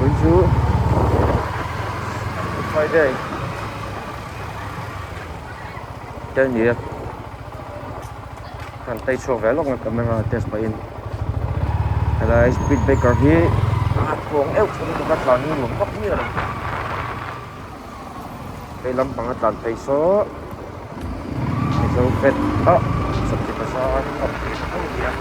Vawiin chu Good Friday te a ni a kan tei chhuak ve lawk a camera test pahin helai speed breaker hi a khawng euh thin lutuk a tlan hi nuam vak miah lo hei lampang a tlan phei saw Mizo vet ah sabzi bazar a awm thei tho a nia.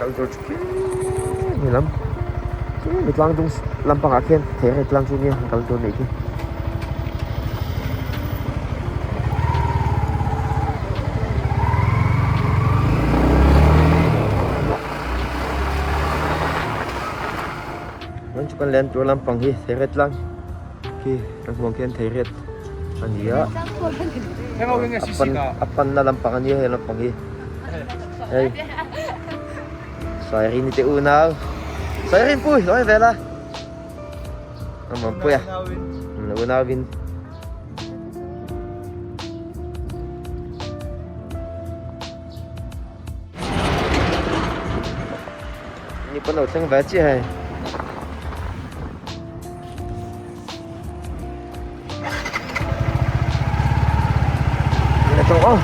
Kal tur chu khi lam khi tlang dung lampangah khian thei tlang chu nia kal tur anih khi. Chuan chu kan len tur lampang hi theiret tlang khi kan hmuh ang khian theiret a ni a a pan a panna lampang a nia hei lampang hi hei Sairin te unau Sairin pui lo vel a a mampuia unau in. Ni pawn lo thleng ve chiah hei. Ni tawh a.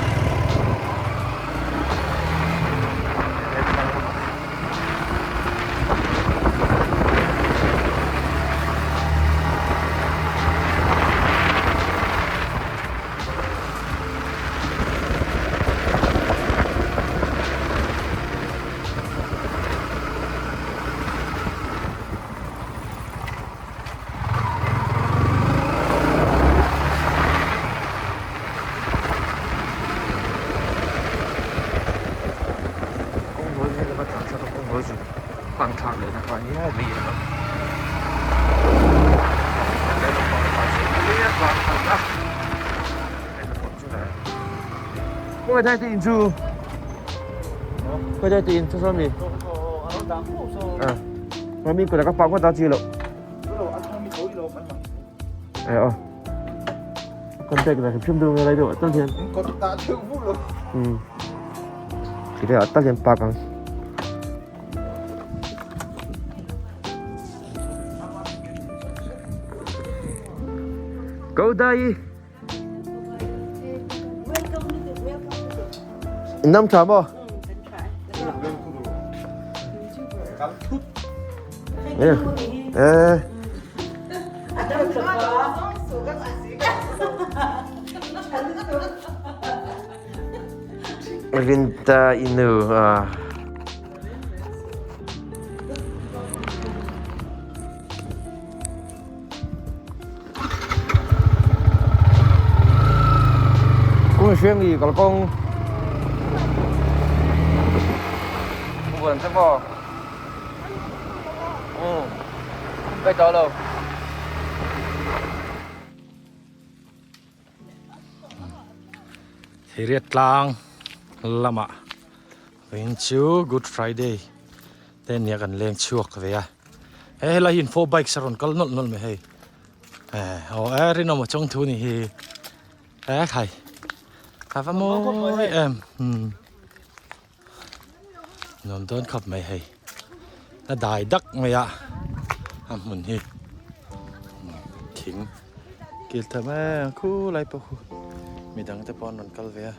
Kawng thai te in chu Kawng thai te in chu mi À Mà mình có các bạn có ta chi lộ Ờ ờ Contact là phim đâu ngay đâu tân thiên Ừ Thì đây ở tân thiên ba càng Go dai Nam tha maw? Eh. Rinta inu ah. Kawng hriang i kalkawng buan te maw um kai tawh lo. Thiriat tlang lamah vawiin chu Good Friday te nia kan leng chhuak ve a. He helai hi info bikes a rawn kal nawlh nawlh mai hei eh aw e rinawm a chawng thu ni hi e khai a va mawi em umm nuam dawn khawp mai hei a dai dak mai a a hmun hi thing kil tham em khulai pawh khu midang te pawh an rawn kal ve a.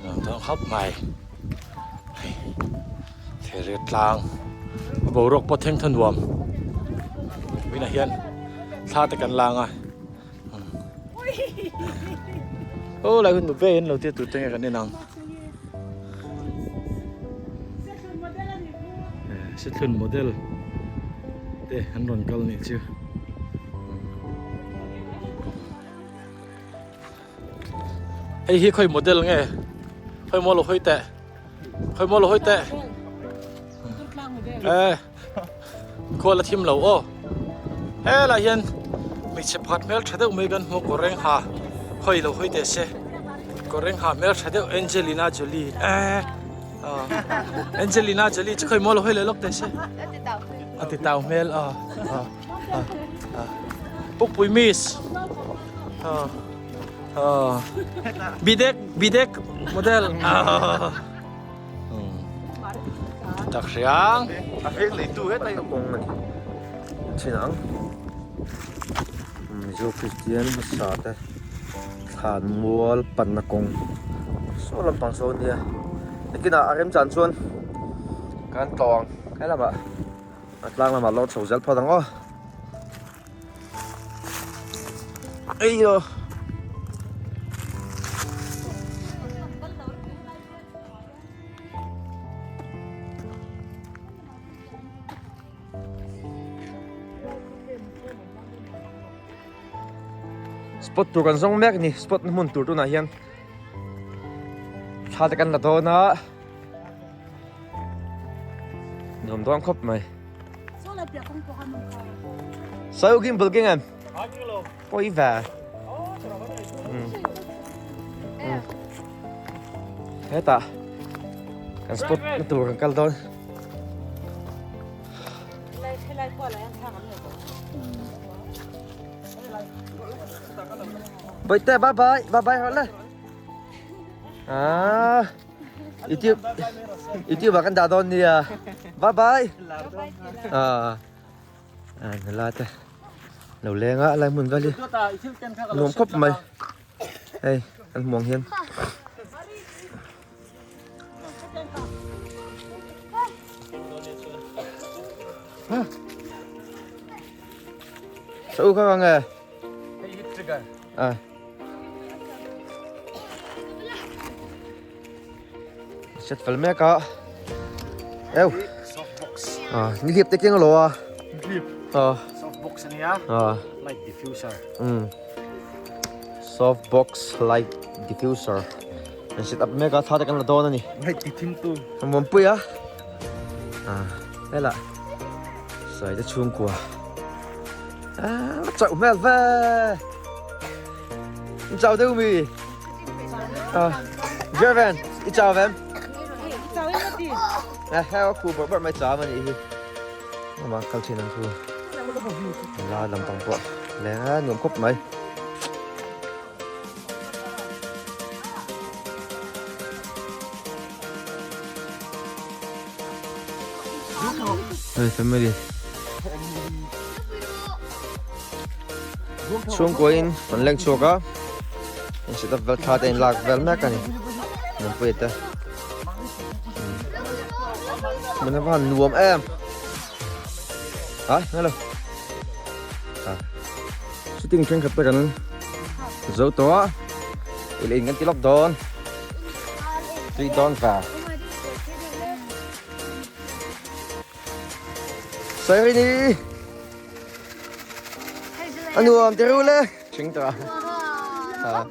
Nuam dawn khawp mai hei theiria tlang a boruak pawh thleng tha nuam tunah hian thla te kan lang a. Aw lai hun nu be in lo tia tute nge kan en ang. Sethlun model te an rawn kal nih chu. Hei hi khawi model nge? Khawi maw lo hawi teh. Khawi maw lo hawi teh. Eh khual a thim lo aw. Helai hian hmeichhe pakhat hmel tha deuh mai kan hmu kawr reng ha khawi lo hawi teh se. Kawr reng ha hmel tha deuh Angelina Jolie eh Angelina Jolie chu khawi maw lo hawi leh lawk teh se. A ti tau hmel a. Pukpui miss. Bidek bidek model. Tak hriang. A veng nei tu het ai kawng ani. Chin ang. Mizo Kristian hmasa te thlan mual panna kawng saw lampang saw ania. Nakinah a remchan chuan kan tlawng he lamah a tlang lamah lawr chho zel phawt ang aw. Eiyo. Spot tur kan zawng mek ni spot na hmun tur tunah hian thla te kan la dawn a nuam dawn khawp mai. Sawi ugin bul keng em? Pawh i ve. Hetah kan spot na tur kan kal dawn. Bawihte bye bye bye bye hawh le. Ah. YouTube YouTube ah kan dah dawn nia. Bye bye. Ah. Ah nula te. Lo leng a lai hmun vel hi. Nuam khawp mai. Hei kan hmuang hian. Sa u kha ka nge? Hei hi trigger. Ah. Set fel mek a. Eu. Softbox. Ah, ni hlip te keng lo a. Hlip. Ah. Softbox ania. Ah. Light diffuser. Softbox light diffuser. An set up mek a, thla te kan la dawn ani. Light ti thim tu. An muan pui a. Ah, hela. Sai te chhungkua. Ah, chauh hmel ve. I chau deuh mi. Ah, Jerven, i chau vem. Eh, heo khu bawrh bawrh mai chau ani hi. Ama kal thin ang khu. La lampang pawh leng a nuam khawp mai. Hey family. Chhungkua in an leng chhuak a. An set up vel thla te in lak vel mek ani. Nunpui te. Mun a van nuam em. Ai, hello. À. Shooting thenkhat te kan zo tawh a. Ile in kan ti lawk dawn. Tui dawn va. Sarini. A nuam ti ru le. Thing ta. À.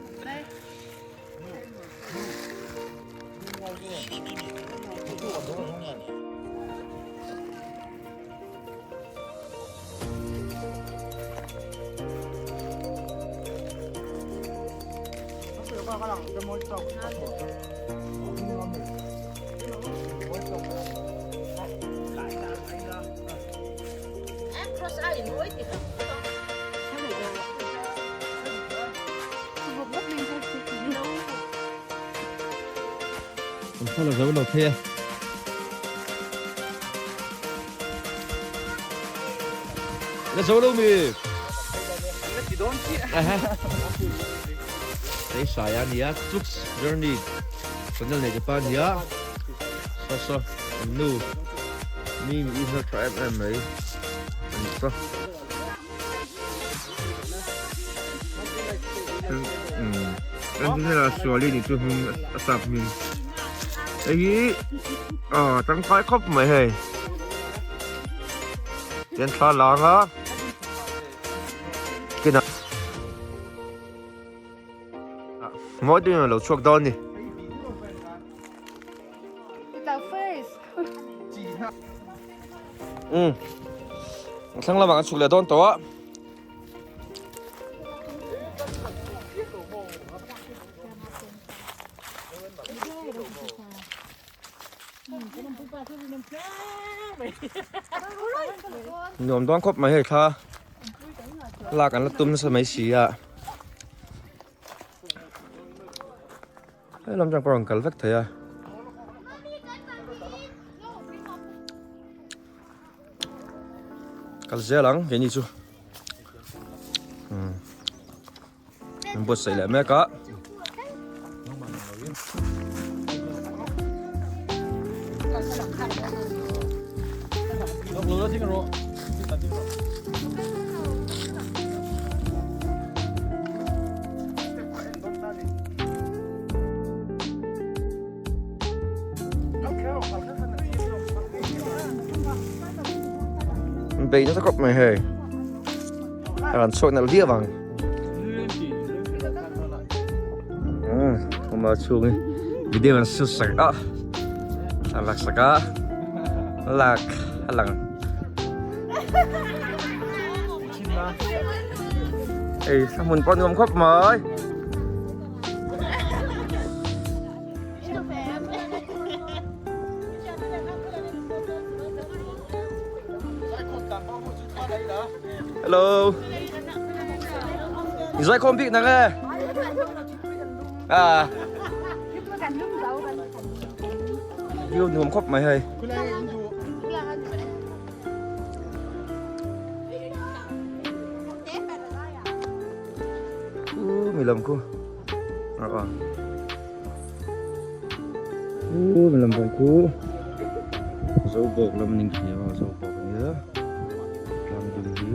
An thla la zo lo phei a. La zo lo mi. La ti dawn chiah. Hei sai a nia Chooks Journey channel nei te pa nia. Saw saw an nu mi mi hmel tha em em mai a nih saw. Antonella Suali ni chu hming a sap hming hei hi ah tangkai khawp mai hei tian thla lang a kinah mawi deuhin a lo chhuak dawn a ni. Um a thlang lamah kan chhuk leh dawn tawh a. Nuam dawn khawp mai hei thla lak an la tum nasa mai si a helam atang pawh a rawn kal vek thei a. Kal zel ang keini chu an buatsaih leh mek a. Bei nasa khawp mai hei a rawn chhuak nalh viau ang awma chhung hi video an shoot sak a a lak sak a lak a lang hei a hmun pawh a nuam khawp mai. Hello. Zai khom bik nang e. À. View nuam khawp mai hei. U mi lam khu. U mi lam bawng khu zo bawk lam ning khi a zo bawk ania tlang dum hi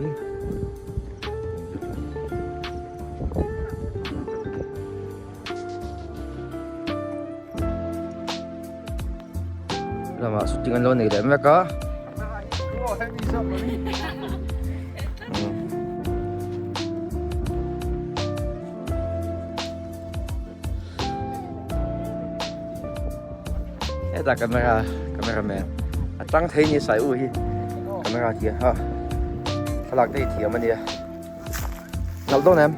lamah shooting an lo nei leh mek a. Hetah camera cameraman a tang thei ni sai u hi camera thiam ha thlalak te hi thiam ania nalh dawn em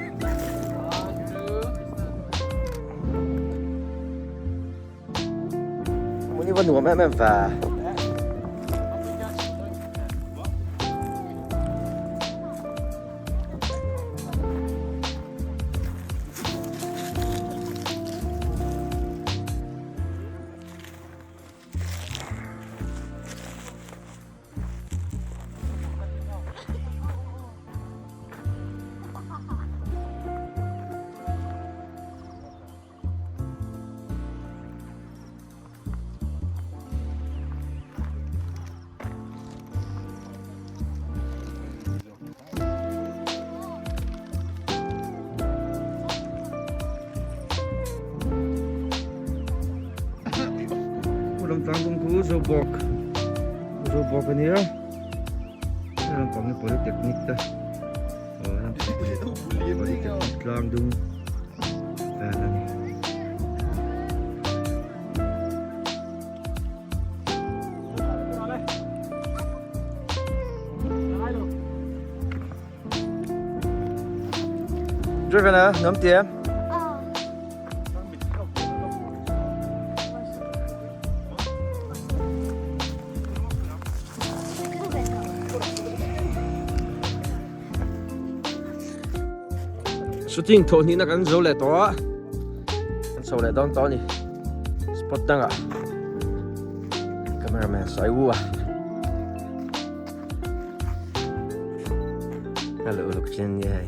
Hmun hi va nuam em em va. Lamtang kawng chu Zobawk Zobawk a nia lampang hi Polytechnic te Polytechnic tlang dung vel a ni. Driven a nuam ti em? Shooting thawh hnihna kan zo leh tawh a kan chho leh dawn tawh a ni spot dangah cameraman sawi wu a hello look chen ni hei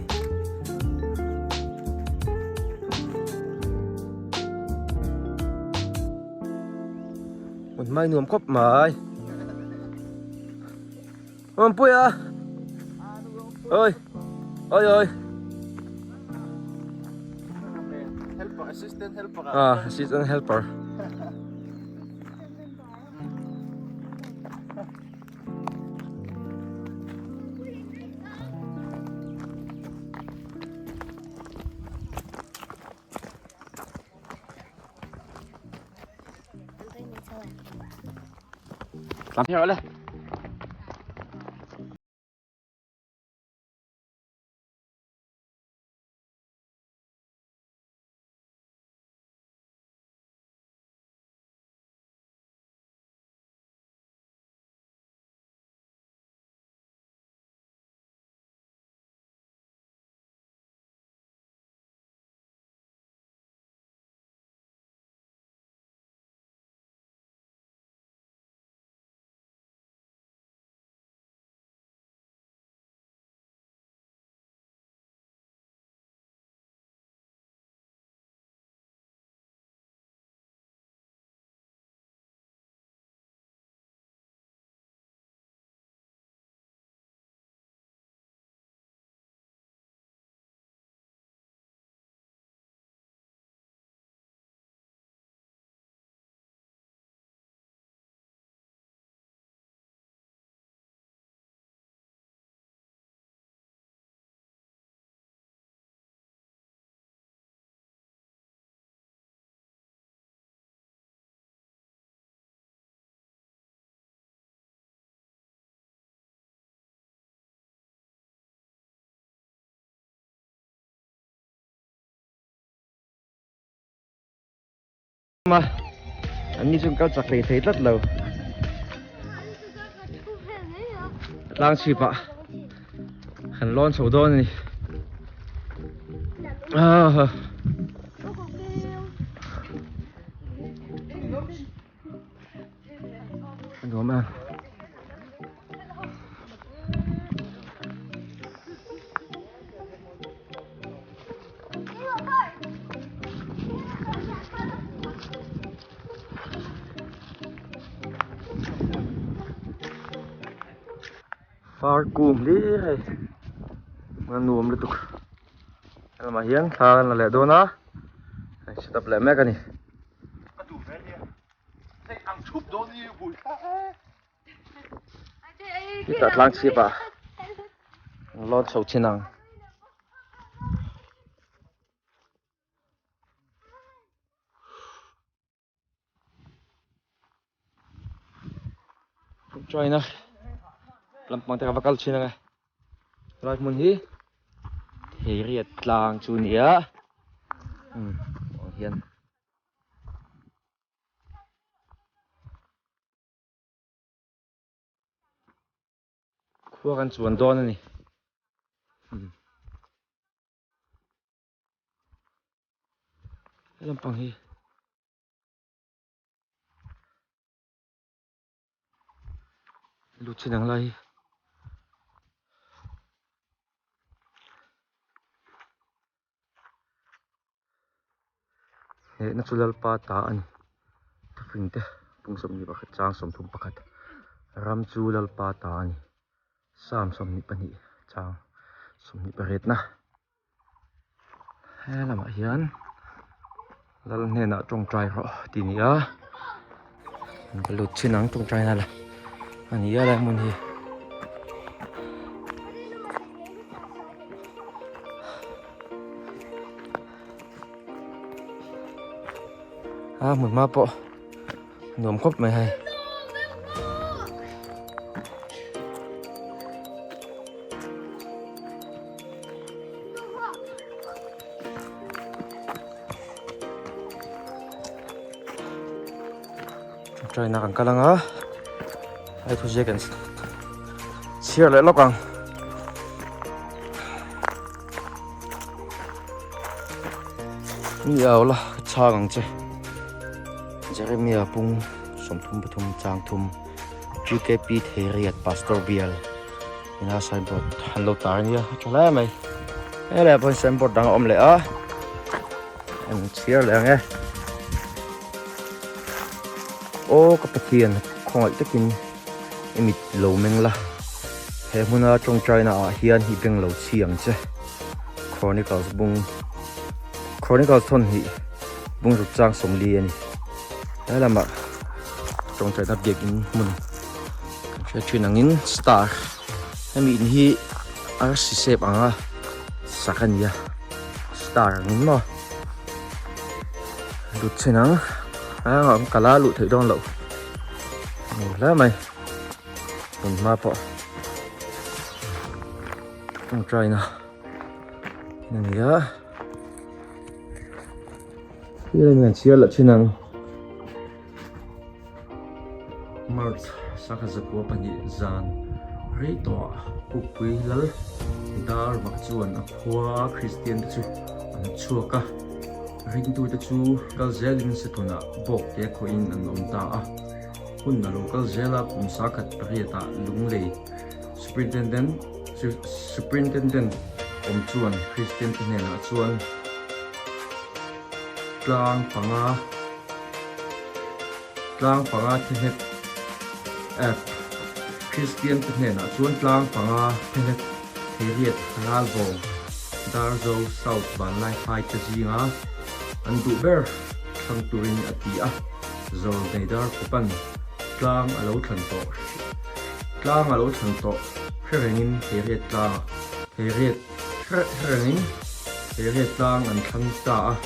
Hmun hmai nuam khawp mai. Awmpui a. Oi. Oi oi. Assistant helper ah. Ah, assistant helper. Tlan phei rawh le. A an ni chu an kal chak hlei thei tlat lo tlang chhip ah kan lawn chho dawn a ni ah a nuam em. Far kung hlir hei a nuam lutuk helamah hian thla kan la leh dawn a an set up leh mek a ni. Hetah tlang chhip ah an lawn chho thin ang. China lampang te ka va kal thin ang e. Helai hmun hi Theiriat tlang chu a ni a. Umm ah hian. Khua kan chuan dawn a ni. He lampang hi lut chin ang lai hi. Hnehna chu Lalpa ta a ni. Thufing te pung 21 chang 31 ram chu Lalpa ta a ni. Psalm 22 chang 28 na. He lamah hian Lal hnenah tawngtai rawh tih a ni a. An va lut chin ang tawngtai na la a ni a lai hmun hi. A hmun hma pawh nuam khawp mai hei. Train a kan kal anga hei thu zia kan chhiar leh lawk ang. Mi au la ka chhang ang che Jeremia pung 33 chang thum GKP Theiriat Pastor Bial ina signboard an lo tar ania a tha hle mai helaiah pawh hian signboard dang a awm leh a an chhiar leh ang e aw ka Pathian khawngaih takin i mit lo meng la he hmuna tawngtaina ah hian i beng lo chhi ang che Chronicles bung Chronicles thawn hnih. Bungruk chang 40 a ni. He lamah tawngtaina biakin hmun kan hriat thin angin star hemi in hi arsi shape anga sak a ni a star angin maw lut chhin ang a an kal a luh theih dawn loh a ni hle mai hmun hma pawh tawngtaina a ni a. Thil an chhiar loh thin ang. March sangha zakua pahnih zan rei tawhah Pukpui Lal Dar vak chuan a khua Kristian te chu an chhuak a, ringtute chu kal zelin Sathunah bawk te khawhin an awm ta a. Hun a lo kal zel a, kum sakhat pariatah Lunglei Superintendent Superintendent awm chuan Kristian te hnenah chuan Tlang panga Tlang panga thehlet App Kristian te hnenah chuan tlang panga thehlet Theiriat Ralvawng Darzo South Vanlaiphai te zinga an duh ber thlang turin a ti a, Zawlneidar kawpan tlang a lo thlan tawh Tlang a lo thlan tawh hre rengin Theiriat tlangah Theiriat hre rengin Theiriat tlang an thlang ta a.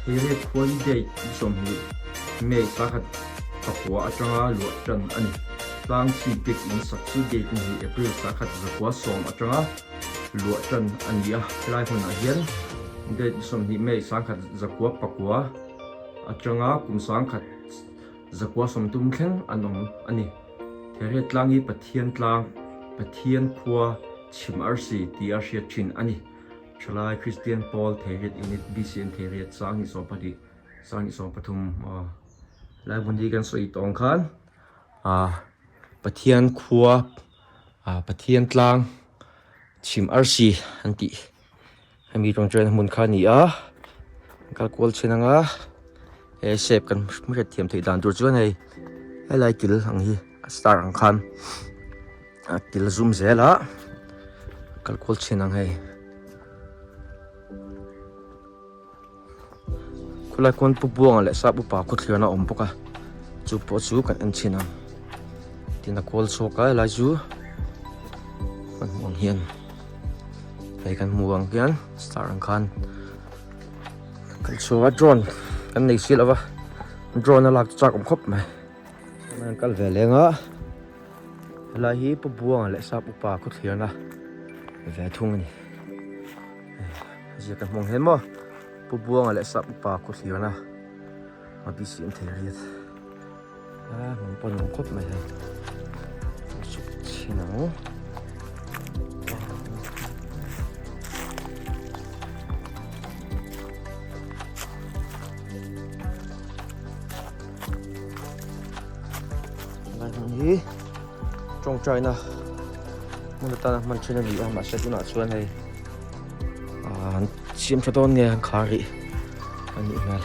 Theiriat khua hi date ni 20 May sakhat pakua atanga luah tan a ni. Tlang chhip bik in sak chu date ni hi April sakhat 910 atanga luah tan a ni a. Helai hmunah hian date ni 20 May 1909 atanga kum 1930 thleng an awm a ni. Theiriat tlang hi Pathian tlang, Pathian khua chhim arsi ti a hriat thin a ni. Thalai Kristian Pawl Theiriat Unit BCM Theiriat 2020 2023 aw helai hmun hi kan sawi tawng khan ah Pathian khua ah Pathian tlang chhim arsi an tih hemi tawng chuan hmun kha a ni a kal kual chhin anga he shape kan hriat thiam theih dan tur chuan hei helai kil ang hi a star ang khan a kil zum zel a kal kual chhin ang hei khulai khuan pu buanga leh sap upa khawthlian a awm bawk a chu pawh chu kan en chhin ang tin a kual chhuak a helai chu kan hmuh ang hian hei kan hmuh ang hian star ang khan kan chhuak a drone kan nei si lo va drone a lak chu chak awm khawp mai an kal ve leng a helai hi pu buanga leh sap upa khawthlian a ve thung a ni. Zia ka hmawng hle maw Pu Buanga leh Sap upa khaw thlir na a BCM thei riat a hmun pawh nuam khawp mai hei chhuk chhin ang lai hmun hi tawngtaina hmun atana hman thin a ni a mahse tunah chuan hei an siam tha dawn nge an khar rih a nih hmel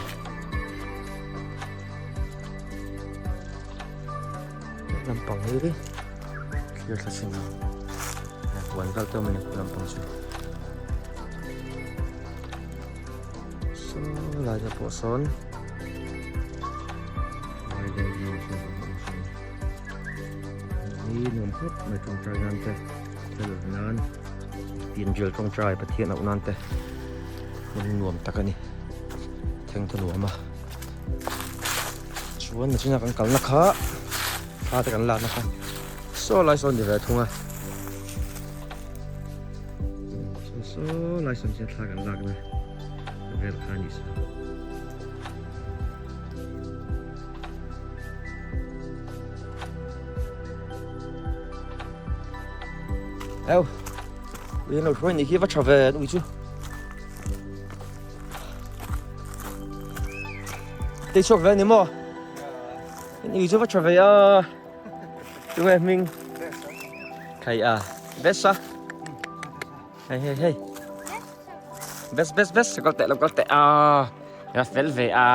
lampang hi thlir thla chhin a huan vel te awm a ni lampang chu saw lai te pawh sawn hi nuam khawp mai tawngtai nan te thil nan Pianrial tawngtai Pathian auh nan te hmun nuam tak a ni thleng te nuam a chuan nachina kan kalna kha thla te kan lakna kha saw lai sawn ni ve thung a saw lai sawn chian thla kan lakna vel kha a ni saw. Eo, ui an lo hruai nih khi va tha ve an ui chu. Tei chhuak ve ni maw? An ui chu va tha ve a. Tunge hming? Khai a. Best a. Hei hei hei. Best best best kal teh lo kal teh a. Ya fel ve a.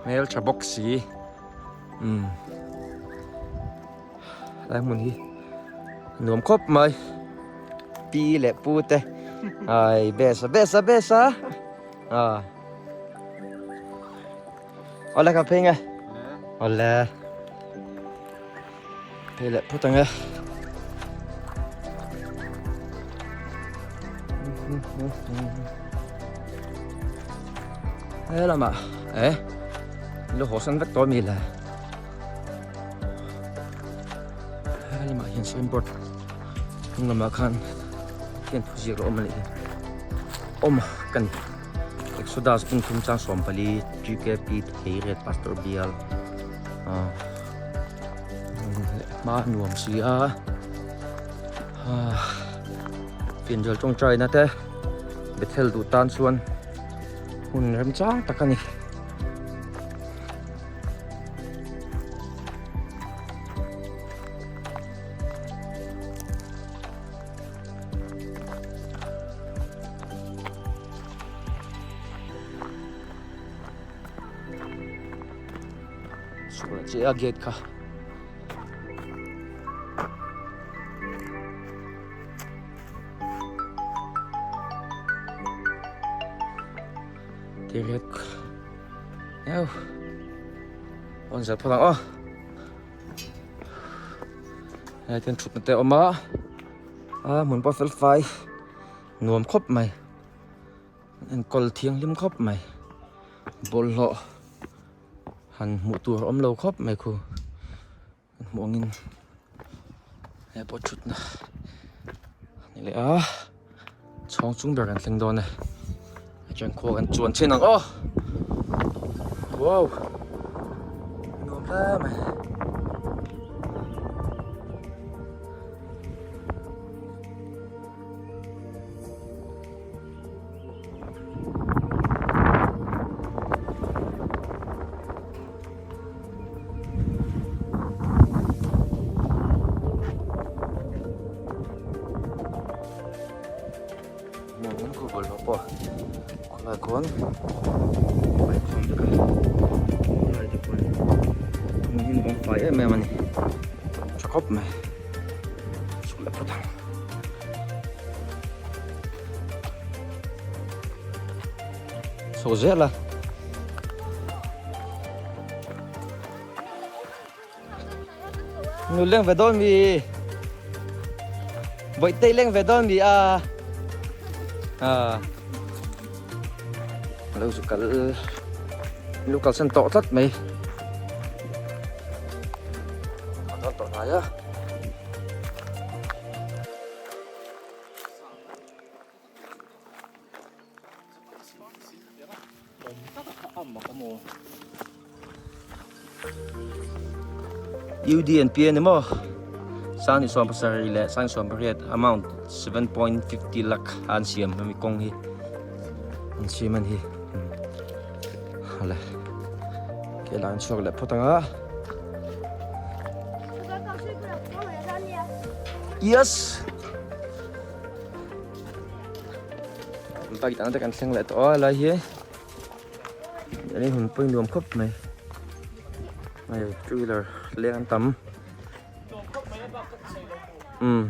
Hmel tha bawk si. Umm. Lai hmun hi nuam khawp mai pi leh pu te ai best a best a best a ah. Awle ka phei nge. Awle. Phei leh phawt ang e. He lamah e lo haw san vek tawh mi le. He lamah hian signboard hnung lamah khan hian thu ziak a awm a nih hi. Awm ka ni. Exodus bung thum chang 14 GKP Theiret Pastor Bial ah hma nuam si a ah fianrial tawngtaina te Bethel duh tan chuan hun remchang tak a ni. Chhuah chiah a gate kha. Direk. Eo. On zel phawt ang aw. Hei ten thutna te a awm a. A hmun pawh fel fai nuam khawp mai. Enkawl thianghlim khawp mai. Bawlhhlawh han hmuh tur a awm lo khawp mai khu. Kan hmuh angin he pawh thutna a ni leh a. Chhawng chung ber kan thleng dawn e. Chuan khua kan chuan chhin ang aw. Wow. Nuam hle mai. Hmuh khu bawlhhlawh pawh khawlai khawn paih khawm vek a khawlai te pawh hmun hi nuam fai em em a ni tha khawp mai chhuk leh phawt ang. Chho zel a. Nu leng ve dawn mi. Bawihtei leng ve dawn mi a. À. Lo zu kal lo kal san tawh tlat mai. A dawn tawh hnai a. UDNP a ni maw sang ni 70 leh sang 18 amount 7.50 lakh a an siam hemi kawng hi an siam a ni hi hale ke lah an chhuak leh phawt ang a yes. Bike dang te kan thleng leh tawh a helai hi ani hun pawh nuam khawp mai hei two wheeler leng an tam umm.